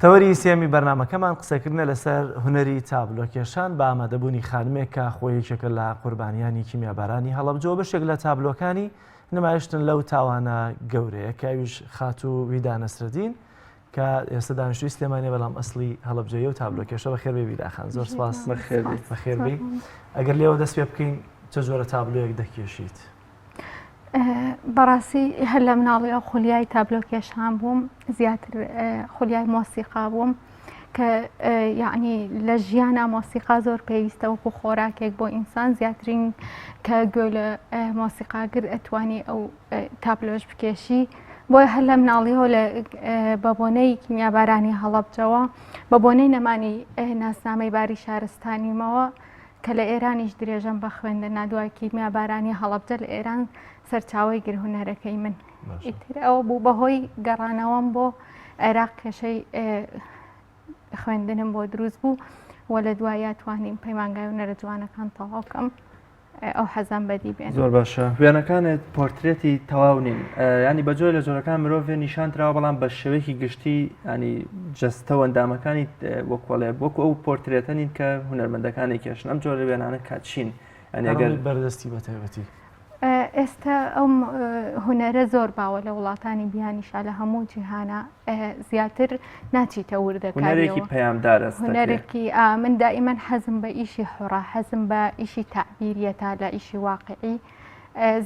تەوەری سێمی بەرنمەکەمان قسەکردنە لەسەر هونەری تابلۆکێشان بە ئامادەبوونی خانمێک کە خۆی یەکێکە لە قوربانیانی کیمیابارانی هەڵەبجەوە بەشێک لە تابلۆکانی نمایشتن لەو تاوانە گەورەیە کە ئەویش خاتوو ویدا نەسرەدین کە ئێستا دانیشتوی سلێمانیە بەڵام ئەسڵی هەڵەبجەیە و تابلۆکێشە بەخێربێی ویدا خان زۆر سپاس بەخێربێی ئەگەر لێوە دەست پێ بکەین چە جۆرە تابلۆیەک دەکێشیت؟ بەڕاستی هەر لە مناڵیەوە خولیای تابلۆ کێشان بووم زیاتر خولیای مۆسیقا بووم کە یعنی لە ژیانە مۆسیقا زۆر پێویستە وەکو خۆراکێک بۆ ئینسان زیاترین کە گوێ لە مۆسیقا گرت ئەتوانی ئەو تابلۆش بکێشی بۆیە هەر لە مناڵیەوە لە بە بۆنەی کیمیابارانی هەڵەبجەوە بە بۆنەی نەمانی ناسنامەی باری شارستانیمەوە کە لە ئێرانیش درێژەم بە خوێندن نا دوای کیمیابارانی هەڵەبجە لە ئێران سەرچاوەی گر هونەرەکەی من ئیتر ئەوە بوو بەهۆی گەڕانەوەم بۆ عێراق کێشەی خوێندنم بۆ دروست بوو و لە دوایە توانیم پەیمانگای هونەرە جوانەکان تەواو کەم ئەو حەزەم بەدی بێن. زۆر باشە وێنەکانت پۆرترێتی تەواو نین ینی بە جۆر لە جۆرەکان مرۆڤێ نیشان دراوە بەڵام بە شێوەیەکی گشتی ینی جەستە و ئەندامەکانی وەکۆڵێ وەکو ئەو پۆرترێتە نین کە هونەرمەندەکانی کێشن ئەم جۆرە وێنانە کات چین ینی ئەگەر بەردەستی بە تایبەتی ئێستا ئەو هونەرە زۆر باوە لە وڵاتانی بیانیشا لە هەموو جیهانە زیاتر ناچیتە وردەکاریەکی پەیامدارە هونەرێکی من دائیمەن حەزم بە ئیشی حوڕە حەزم بە ئیشی تەعبیریە تا لە ئیشی واقعی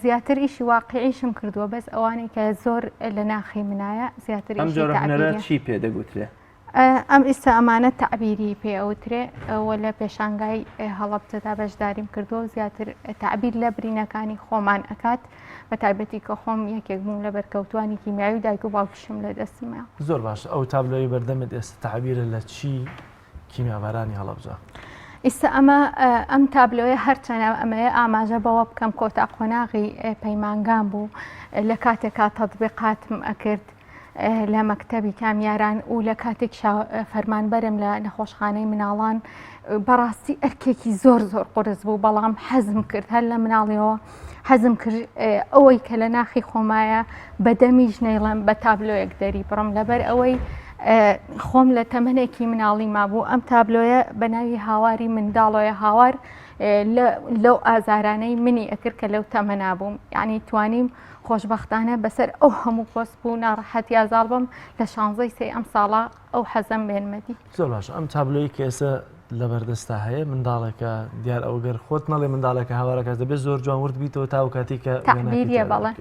زیاتر ئیشی واقعیشم کردووە بەس ئەوانەی کە زۆر لە ناخی منایە زیاتر ئەم جۆرە هونەرە چی پێ دەگوترێ؟ ئەم ئیستا ئەمانە تەعبیری پێ ئەوترێ و لە پێشانگای هەڵەبجەدا بەشداریم کردووە و زیاتر تەعبیر لە برینەکانی خۆمان ئەکات بە تایبەتی کە خۆم یەکێک بووم لە بەرکەوتوانی کیمیاوی و دایک و باوکیشم لە دەستمە. زۆر باش ئەو تابلۆی بەردەمت ئێستا تەعبیرە لە چی کیمیابارانی هەڵەبجە؟ ئیستا ئەمە ئەم تابلۆیە هەرچەنە ئەمەیە ئاماژە بەوە بکەم کۆتا قۆناغی پەیمانگام بوو لە کاتێکا تەتبیقاتم ئەکرد لە مەکتەبی کامیاران و لە کاتێکشا فەرمانبەرم لە نەخۆشخانەی مناڵان بەڕاستی ئەرکێکی زۆر زۆر قورس بوو بەڵام حەزم کرد هەر لە مناڵیەوە حەزم کرد ئەوەی کە لە ناخی خۆمایە بەدەمیش نەیڵم بە تابلۆیەک دەری بڕم لەبەر ئەوەی خۆم لە تەمەنێکی مناڵی مابوو ئەم تابلۆیە بە ناوی هاواری منداڵۆیە هاوار لەو ئازارانەی منی ئەکرد کە لەو تەمەنا بووم یعنی توانیم خۆشبەختانە بەسەر ئەو هەموو کۆسپ و ناڕەحەتیا زاڵ بم لە شانزەی سێی ئەم ساڵە ئەو حەزەم بێنمە دی. زۆر باشە ئەم تابلۆی کە ئێستا لەبەردەستا هەیە منداڵێکە دیار ئەو گەر خۆت نەڵێ منداڵێکە هاوارەکە دەبێت زۆر جوان ورد بیتەوە تا ئەو کاتی کە تەعبیریە بەڵێ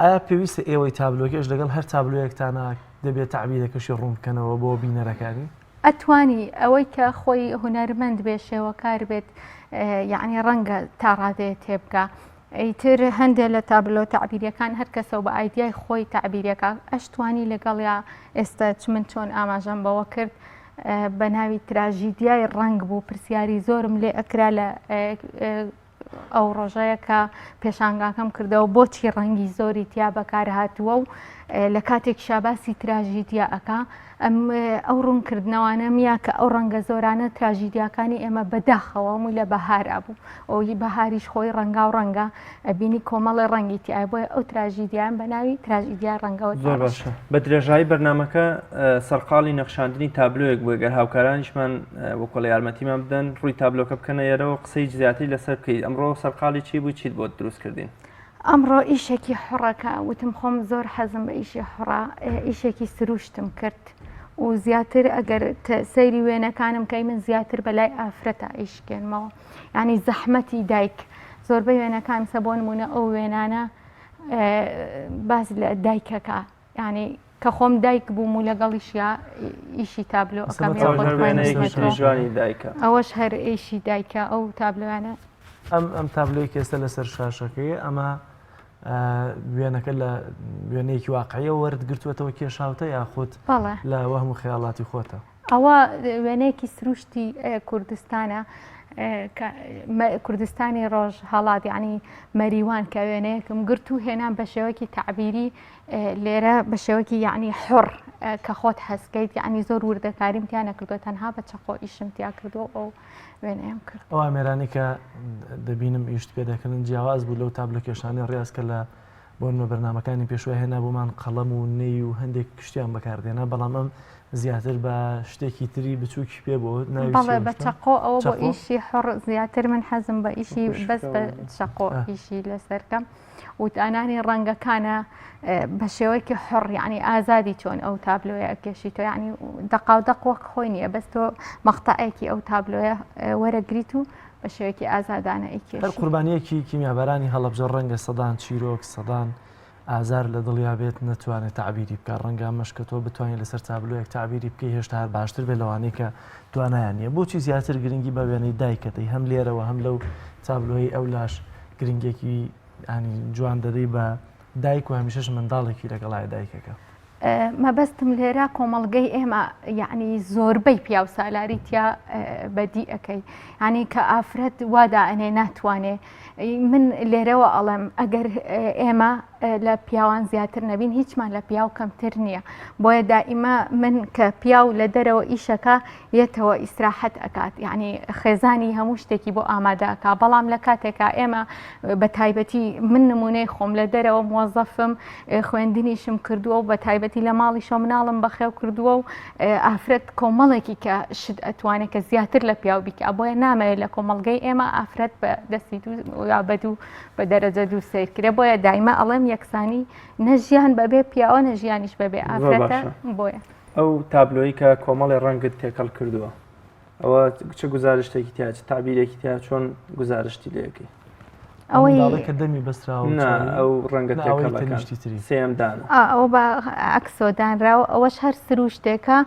ئایا پێویستە ئێوەی تابلۆکێش لەگەڵ هەر تابلۆیەکتانە دەبێت تەعبیرەکەشی ڕوون بکەنەوە بۆ بینەرەکانی؟ ئەتوانی ئەوەی کە خۆی هونەرمەند بێ شێوەکار بێت یعنی ڕەنگە تا ڕادەیە تێبگا ئیتر هەندێ لە تابلۆ تەعبیریەکان هەر کەسەو بە ئایدیای خۆی تەعبیرەکا ئەشتوانی لەگەڵیا ئێستا چ من چۆن ئاماژەم بەوە کرد بە ناوی تراژیدیای ڕەنگ بوو پرسیاری زۆرم لێ ئەکرا لە ئەو ڕۆژەیە کە پێشانگاکەم کردەوە بۆچی ڕەنگی زۆری تیا بەکار هاتووە و لە کاتێک شاباسی تراژیدیا ئەکا ئەو ڕوونکردنەوانەم یا کە ئەو ڕەنگە زۆرانە تراژیدیاکانی ئێمە بەداخەوە هەمووی لە بەهارا بوو ئەوی بەهاریش خۆی ڕەنگاو ڕەنگە ئەبینی کۆمەڵی ڕەنگی تایە بۆیە ئەو تراژیدیان بە ناوی تراژیدیا ڕەنگەوە زۆر باشە بە درێژایی بەرنمەکە سەرقاڵی نەخشاندنی تابلۆیەک بوو گەر هاوکارانیشمان وەکۆڵ یارمەتیمان بدەن ڕووی تابلۆکە بکەنە ئێرەوە قسەی زیاتری لەسەر بکەیت ئەمڕۆ سەرقاڵی چی بوو چیت بۆ دروست کردین؟ ئەمڕۆ ئیشێکی حوڕەکە وتم خۆم زۆر حەزم بە ئیشی حوڕە ئیشێکی سروشتم کرد و زیاتر ئەگەر سەیری وێنەکانم کەی من زیاتر بە لای ئافرەتە ئیشکێنمەوە ینی زەحمەتی دایک زۆربەی وێنەکان سە بۆ نمونە ئەو وێنانە باز لە دایکەکە ینی کە خۆم دایک بووم و لەگەڵیشیا ئیشی تابلۆ ئەکەم ئەوەش هەر ئیشی دایکە ئەو تابلۆیانە ئەم ئەم تابلۆی کە ئێستا لەسەر شاشەکەی ئەمە وێنەکە لە وێنەیەکی واقعیە وەرت گرتووەتەوە کێشاوتە یاخود لە وەهم و خەیاڵاتی خۆتە؟ ئەوە وێنەیەکی سروشتی کوردستانە کوردستانی ڕۆژ هەڵات یعنی مەریوان کە وێنەیەکم گرت و هێنام بە شێوەکی تەعبیری لێرە بە شێوەکی یعنی حڕ کە خۆت هەستکەیت یعنی زۆر وردەکاریم تیا نەکردووە تەنها بە چەقۆ ئیشم تیا کردووە ئەو وێنەیەم کرد. ئەو ئامێرانەی کە دەبینم ئیشت پێ دەکردن جیاواز بوو لەو تابلۆکێشانەی ڕیاز کە لە بۆ نمونە بەرنامەکانی پێشوە هێنابوومان قەڵەم و نەی و هەندێک شتیان بەکاردێنا بەڵام ئەم زیاتر بە شتێکی تری بچووکی پێ بۆ ناوی بەڵێ بە چەقۆ ئەوە بۆ ئیشی حڕ زیاتر من حەزم بە ئیشی بەس بە چەقۆ ئیشی لەسەرکەم و دانانی ڕەنگەکانە بە شێوەیەکی حڕ یعنی ئازادی چۆن ئەو تابلۆیە ئەکێشی تۆ یعنی دەقاو دەق وەک خۆی نییە بەس تۆ مەقتەعێکی ئەو تابلۆیە وەرەگریت و بە شێوەیەکی ئازادانە ئەیکێشی. هەر قوربانییەکی کیمیابارانی هەڵەبجە ڕەنگە سەدان چیرۆک، سەدان ئازار لە دڵیا بێت نەتوانێت تەعبیری بکات، ڕەنگە ئەمەش کە تۆ بتوانیت لەسەر تابلۆیەک تەعبیری بکەی هێشتا هەر باشتر بێت لەوانەی کە توانایان نییە. بۆچی زیاتر گرنگی بە وێنەی دایکە دەی هەم لێرەوە هەم لەو تابلۆیەی ئەولاش گرنگیەکی جوان دەدەی بە دایک و هەمیشەش منداڵێکی لەگەڵایە دایکەکە؟ مەبەستم لێرە کۆمەڵگەی ئێمە یعنی زۆربەی پیاو سالاری تیا بەدی ئەەکەی ینی کە ئافرەت وادا ئەنێ ناتوانێ من لێرەوە ئەڵێم ئەگەر ئێمە لە پیاوان زیاتر نەبین هیچمان لە پیاو کەمتر نییە بۆیە دائیمە من کە پیاو لە دەرەوە ئیشەکە یەتەوە ئیسراحەت ئەکات یعنی خێزانی هەموو شتێکی بۆ ئامادە ئەکا بەڵام لە کاتێکا ئێمە بە تایبەتی من نمونەی خۆم لە دەرەوە موەزەفم خوێندنیشم کردووە و بە تایبەتی لە ماڵیشەوە مناڵم بەخێو کردووە و ئافرەت کۆمەڵێکی کە شت ئەتوانێت کە زیاتر لە پیاو بیکە بۆیە نامەوێت لە کۆمەڵگەی ئێمە ئافرەت بە دەستی دوو یا بە دوو بە دەرەجە دوو سەیر کرێ بۆیە دایمە ئەڵێم یەکسانی نە ژیان بەبێ پیاوە نە ژیانیش بەبێ ئافرەتە بۆیە. ئەو تابلۆی کە کۆمەڵی ڕەنگت تێکەڵ کردووە ئەوە چ گزارشتێکی تیا چ تعبیرێکی تیا چۆن گزارشتی لەکەی ئەوەی کە دەمی بەستراوە ئەو ڕەنگە تێکەڵەکانشتی تری سێم دان ئەوە بە ئەکسۆ دانراوە ئەوەش هەر سروشتێکە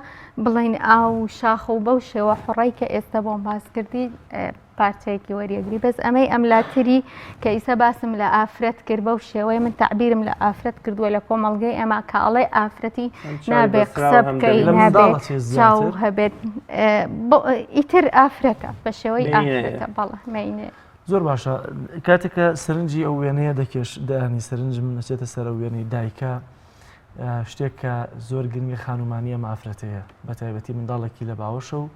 بڵین ئاو و شاخ و بەو شێوە حڕی کە ئێستا بۆم باس کردی پارچەیەکی وەریەگری بەس ئەمەی ئەملاتری کە ئیسە باسم لە ئافرەت کرد بەو شێوەیە من تەعبیرم لە ئافرەت کردووە لە کۆمەڵگەی ئێمە کە ئەڵێ ئافرەتی نابێ قسە بکەی نابێ چاو هەبێت ئیتر ئافرەتە بە شێوەی ئافرەتە بەڵێ مێینەیە. زۆر باشە کاتێک کە سەرنجی ئەو وێنەیە دەکێش دانی سەرنجم نەچێتە سەر ئەو وێنەی دایکە شتێک کە زۆر گرنگە خانومانی ئەم ئافرەتەیە بە تایبەتی منداڵێکی لە باوەشە و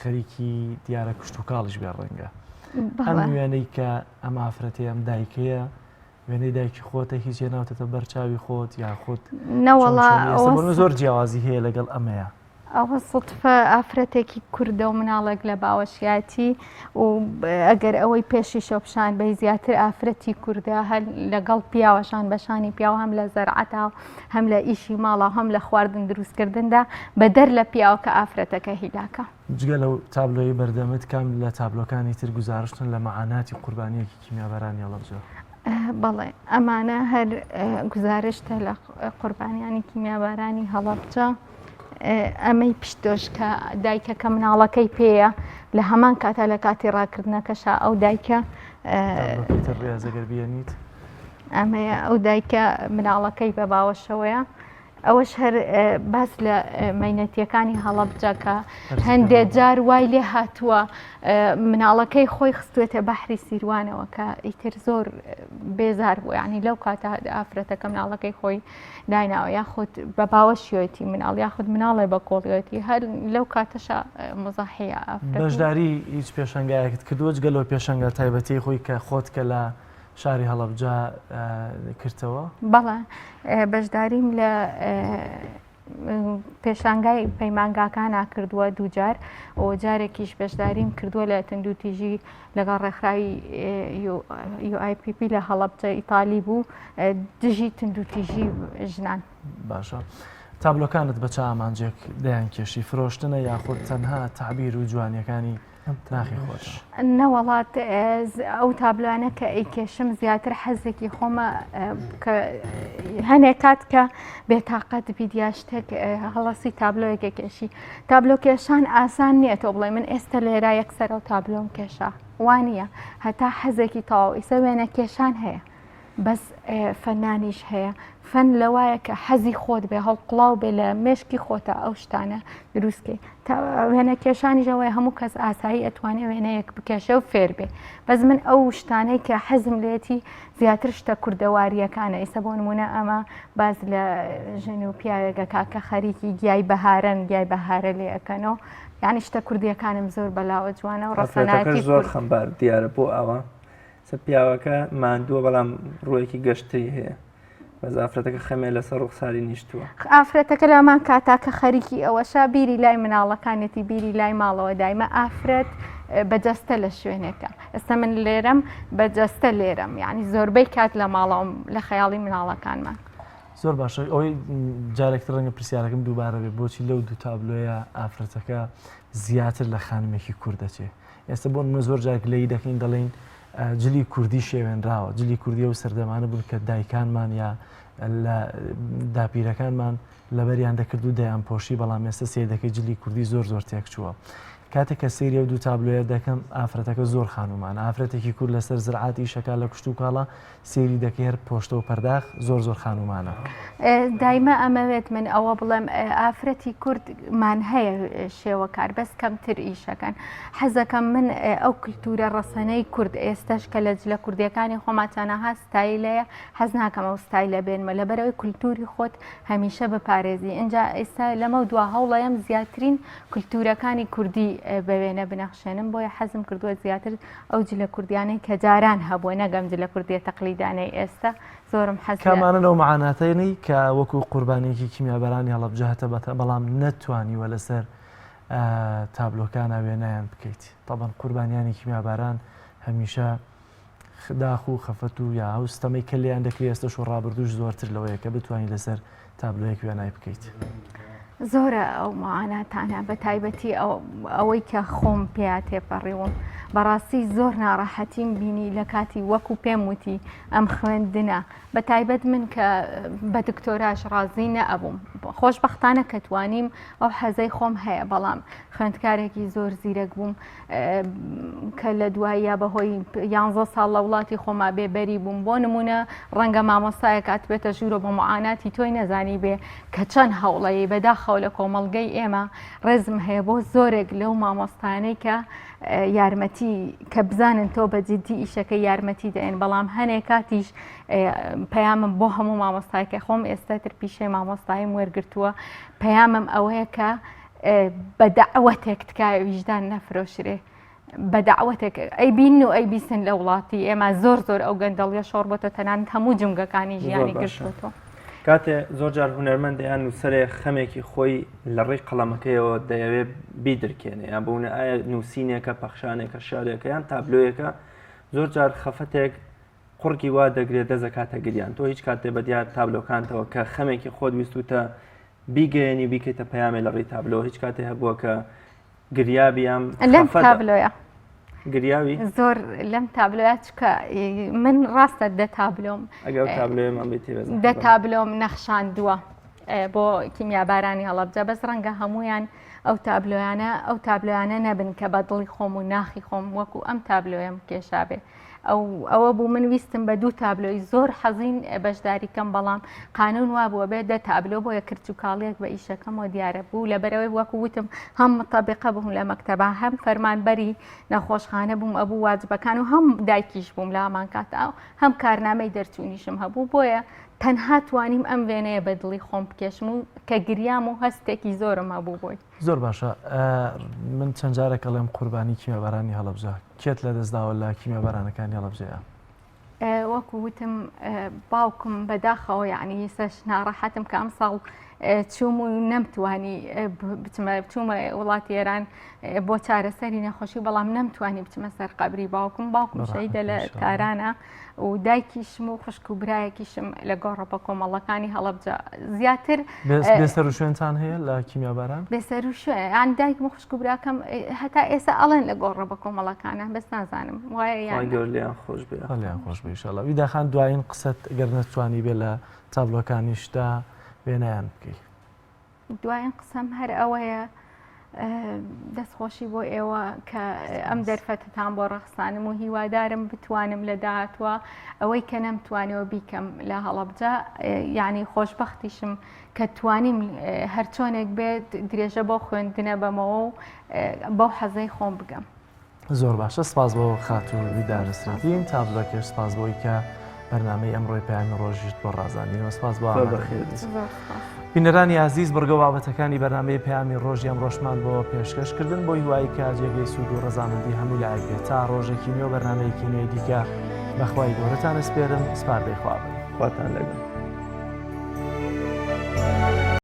خەریکی دیارە کشتوکاڵیش بێ ڕەنگە ئەم وێنەی کە ئەم ئافرەتەیە ئەم دایکەیە وێنەی دایکی خۆتە هیچ هێناوتەتە بەر چاوی خۆت یاخود نەوەڵا زۆر جیاوازی هەیە لەگەڵ ئەمەیە. ئەوە سوتفە ئافرەتێکی کوردە و مناڵێک لە باوەشیاتی و ئەگەر ئەوەی پێشی شۆپشان بەی زیاتر ئافرەتی کوردە هەر لەگەڵ پیاوەشان بەشانی پیاو هەم لە زەرعەتا و هەم لە ئیشی ماڵا هەم لە خواردن دروستکردندا بەدەر لە پیاو کە ئافرەتەکە هیلاکە. جگە لەو تابلۆیەی بەردەمت کام لە تابلۆکانی تر گوزارشتن لە مەعاناتی قوربانییەکی کیمیابارانی هەڵەبجە؟ بەڵێ ئەمانە هەر گوزارشتە لە قوربانیانی کیمیابارانی هەڵەبجە. ئەمەی پشتۆش کە دایکەکە مناڵەکەی پێیە لە هەمان کاتا لە کاتی ڕاکردنەکەشا ئەو دایکە ڕێزەگەر بێنیت ئەمەیە ئەو دایکە مناڵەکەی بە باوەشەوەیە ئەوەش هەر باس لە مەینەتیەکانی هەڵەبجە کە هەندێک جار وای لێ هاتووە مناڵەکەی خۆی خستوێتە بەحری سیروانەوە کە ئیتر زۆر بێزار بوو ینی لەو کاتە ئافرەتەکە مناڵەکەی خۆی دایناوە یاخود بە باوەشیەتی مناڵ یاخود مناڵێ بە کۆڵیەتی هەر لەو کاتەشا مزاحیە بەشداری هیچ پێشنگایەکت کردووە جگە لەو پێشنگا تایبەتی خۆی کە خۆت کە لە شاری هەڵەبجە کردەوە؟ بەڵێ بەشداریم لە پێشانگای پەیمانگاکانا کردووە دووجار و جارێکیش بەشداریم کردووە لە تەندوتیژی لەگەڵ ڕێکخراوی UIPP لە هەڵەبجە ئیتالی بوو دژی تەندوتیژی ژنان. باشە تابلۆکانت بە چ ئامانجێک دەیان کێشی فرۆشتنە یاخود تەنها تەعبیر و جوانیەکانی ناخی خۆش؟ نەوەڵا ئەو تابلۆانە کە ئەیکێشم زیاتر حەزێکی خۆمە کە هەنێک کات کە بێتاقەت بیت یا شتێک هەڵەسی تابلۆیەکە کێشی تابلۆ کێشان ئاسان نییە تۆ بڵێ من ئێستا لێرا یەکسەر ئەو تابلۆم کێشا وانە هەتا حەزێکی تەواو ئیسە وێنە کێشان هەیە بەس فەنانیش هەیە فەن لەوایە کە حەزی خۆت بێ هەڵقڵاو بێ لە مێشکی خۆتە ئەو شتانە دروستکەی تا وێنە کێشانیش ئەوەیە هەموو کەس ئاسایی ئەتوانێ وێنەیەک بکێشێ و فێر بێ بەس من ئەو شتانەی کە حەزم لێتی زیاتر شتە کوردەواریەکانە ئیسە بۆ نمونە ئەمە باز لە ژن و پیاوێکەکە کە خەریکی گیای بەهارەن گیای بەهارە لێ ئەکەنەوە یعنی شتە کوردیەکانم زۆر بەلاوە جوانە و ڕەسەنایەتی زۆر خەمبار دیارە بۆ ئەوە سە پیاوەکە ماندووە بەڵام ڕوویەکی گەشتری هەیە. بەس ئافرەتەکە خەمێ لەسەر ڕوخساری نیشتووە. ئافرەتەکە لەمان کاتا کە خەریکی ئەوەشە بیری لای مناڵەکانێتی بیری لای ماڵەوە دایمە ئافرەت بە جەستە لە شوێنێکە ئێستا من لێرەم بە جەستە لێرەم یعنی زۆربەی کات لە ماڵەوەم لە خەیاڵی مناڵەکانمان. زۆر باشە ئەوەی جارێکتر ڕەنگە پرسیارەکەم دووبارە بێ بۆچی لەو دوو تابلۆیە ئافرەتەکە زیاتر لە خانمێکی کورد دەچێ ئێستا بۆ نمونە زۆر جار گلەیی دەکەین دەڵێین جلی کوردی شێوێنراوە جلی کوردی ئەو سەردەمانە بوون کە دایکانمان یا لە داپیرەکانمان لەبەریان دەکرد و دەیان پۆشی بەڵام ئێستا سیر دەکەی جلی کوردی زۆر زۆر تێکچووە کاتێک کە سەیری ئەو دوو تابلۆیە دەکەم ئافرەتەکە زۆر خانومان ئافرەتێکی کورد لەسەر زرعات ئیشەکە لە کوشت و کاڵا سەیری دەکەی هەر پۆشتە و پەرداخ زۆر زۆر خانومانە. دایمە ئەمەوێت من ئەوە بڵێم ئافرەتی کوردمان هەیە شێوەکار بەس کەمتر ئیشەکەن حەزەکەم من ئەو کللتورە ڕەسەنەی کورد ئێستش کە لە جلە کوردیەکانی خۆما چەنەها ستایلەیە حەز ناکەم ئەو ستایلە بێنمە لەبەرەوەی کللتوری خۆت هەمیشە بپارێزی ئینجا ئێستا لەمە دوا هەوڵەیەم زیاترین کللتورەکانی کوردی بەوێنە بنەخشێنم بۆیە حەزم کردووە زیاتر ئەو جلە کوردیانەی کە جاران هەبووە نەک ئەم جلە کوردیە تەقلیدانەی ئێستا زۆرم حەز لە. کامانە لەو مەعاناتەی کە وەکو قوربانیەکی کیمیابارانی هەڵەبجە هەتە بەتە بەڵام نەتوانیوە لەسەر تابلۆکانا وێنایان بکەیت تەبەن قوربانیانی کیمیاباران هەمیشە داخ و خەفەت و یا ئەو ستەمەی کە لێیان دەکرێت ئێستەش و ڕابردووش زۆرتر لەوەیە کە بتوانانی لەسەر تابلۆیەک وێنای بکەیت. زۆرە ئەو معاناتانە بە تایبەتی ئەوەی کە خۆم پێیا تێپەڕیوم بەڕاستی زۆر ناڕەحەتیم بینی لە کاتی وەکو پێم وتی ئەم خوێندنە بە تایبەت من کە بە دکتۆراش ڕازی نەئەبووم خۆشببختانە کە توانیم ئەو حەزەی خۆم هەیە بەڵام خوێندکارێکی زۆر زیرەک بووم کە لە دواییا بەهۆی یانزە ساڵ لە وڵاتی خۆما بێبەری بووم بۆ نمونە ڕەنگە مامۆستایەک هاتبێتە ژوورە بۆ معاناتی تۆی نەزانی بێ کە چەند هەوڵەیە بەداخەوە لە کۆمەڵگەی ئێمە ڕێزم هەیە بۆ زۆرێک لەو مامۆستانەی کە یارمەتی کە بزانن تۆ بە جدی ئیشەکە یارمەتی دەێن بەڵام هەنێک کاتیش پەیامم بۆ هەموو مامۆستایکە خۆم ئێستا تر پیشەی مامۆستایم وەرگتووە پەیامم ئەوەیە کە بە دەعوەتێک تکایە ویژدان نەفرۆشرێ بە دەعوەتێک ئەی بین و ئەی بیسن لە وڵاتی ئێمە زۆر زۆر ئەو گەندەڵیە شۆڕ بۆتە تەنانەت هەموو جومگەکانی ژیانی گرتووەتەوە. کاتێ زۆر جار هونەرمەندە یان نووسەرێ خەمێکی خۆی لە ڕێی قەڵەمەکەیەوە دەیەوێ بیدرکێنێ یان بوونە ئایا نووسینێکە پەخشانێکە شارێکە یان تابلۆیەکە زۆر جار خەفەتێک قوڕگی وا دەگرێت دەزەکاتە گریان تۆ هیچ کاتێ بە دیار تابلۆکانتەوە کە خەمێکی خۆت ویستوتە بیگەیەنی و بیکەیتە پەیامێ لە ڕێی تابلۆ هیچ کاتێ هەبووە کە گریابی یان لەم تابلۆیە گریاوی زۆر لەم تابلۆیە چکە من ڕاستە دە تابلۆم ئەگەر تابلۆیەمان بێتی دە تابلۆم نەخشاندووە بۆ کیمیابارانی هەڵەبجە بەس ڕەنگە هەمویان ئەو تابلۆیانە ئەو تابلۆیانە نەبن کە بە دڵی خۆم و ناخی خۆم وەکو ئەم تابلۆیەم کێشابێ ئەو ئەوە بوو من ویستم بە دوو تابلۆی زۆر حەزین بەشداری کەم بەڵام قانون وابووە بێت دە تابلۆ بۆیە کرچ و کاڵیەک بە ئیشەکەمەوە دیارە بوو لەبەرەوەی وەکو وتم هەم متەبقە بووم لە مەکتەبا هەم فەرمانبەری نەخۆشخانە بووم ئەبوو واجبەکان و هەم دایکیش بووم لە هەمان کاتا و هەم کارنامەی دەرچوونیشم هەبوو بۆیە تەنها توانیم ئەم وێنەیە بە دڵی خۆم بکێشم و کە گریام و هەستێکی زۆرم هەبوو بۆی. زۆر باشە من چەند جارێک ئەڵێم قوربانی کیمیابارانی هەڵەبجە کێت لەدەست داوە لە کیمیابارانەکانی هەڵەبجەیە؟ وەکو وتم باوکم بەداخەوە یعنی ئێستاش ناڕەحەتم کە ئەمساڵ چووم و نەمتوانی بچمە بچوومە وڵاتی ئێران بۆ چارەسەری نەخۆشی بەڵام نەمتوانی بچمە سەر قەبری باوکم باوکم شەیدە لە تارانە و دایکیشم و خوشک و برایەکیشم لە گۆڕە بە کۆمەڵەکانی هەڵەبجە زیاتر بێسەروشوێنتان هەیە لە کیمیاباران؟ بێسەروشوێن یان دایکم و خوشک و براکەم هەتا ئێستا ئەڵێن لە گۆڕە بە کۆمەڵەکانە بەس نازانم وایە یان لیان خۆش بێ لیان خۆش بێ ئینشاءاللە ویدا خان دوایین قسەت گەر نەتوانی بێ لە تابلۆکانیشدا وێنایان بکەی. دوایین قسەم هەر ئەوەیە دەستخۆشی بۆ ئێوە کە ئەم دەرفەتتان بۆ ڕەخسانم و هیوادارم بتوانم لە داهاتوە ئەوەی کە نەمتوانەوە بیکەم لە هەڵەبجە یعنی خۆشببختیشم کە توانیم هەرچۆنێک بێت درێژە بۆ خوێندنە بەمەوە و بەو حەزەی خۆم بگەم. زۆر باشە سپاس بۆ خاتوو ویدا نەسرەدین تابلۆکێش سپاس بۆی کە بەرنامەی ئەمڕۆی پەیامی ڕۆژیشت بۆ ڕازاندینەوە سپاس بۆ ئامادەبوونت. بینەرانی ئازیز بڕگە و بابەتەکانی بەرنامەی پەیامی ڕۆژی ئەمڕۆشمان بۆ پێشکەش کردن بۆ هیوایی کە جێگەی سوود و ڕەزامەندی هەموو لایەک بێت تا ڕۆژێکی نوێ و بەرنامەیەکی نوێی دیکە بەخوای گەورەتان ئەسپێرم سپاردەی خوا بن. خواتان لەگەڵ.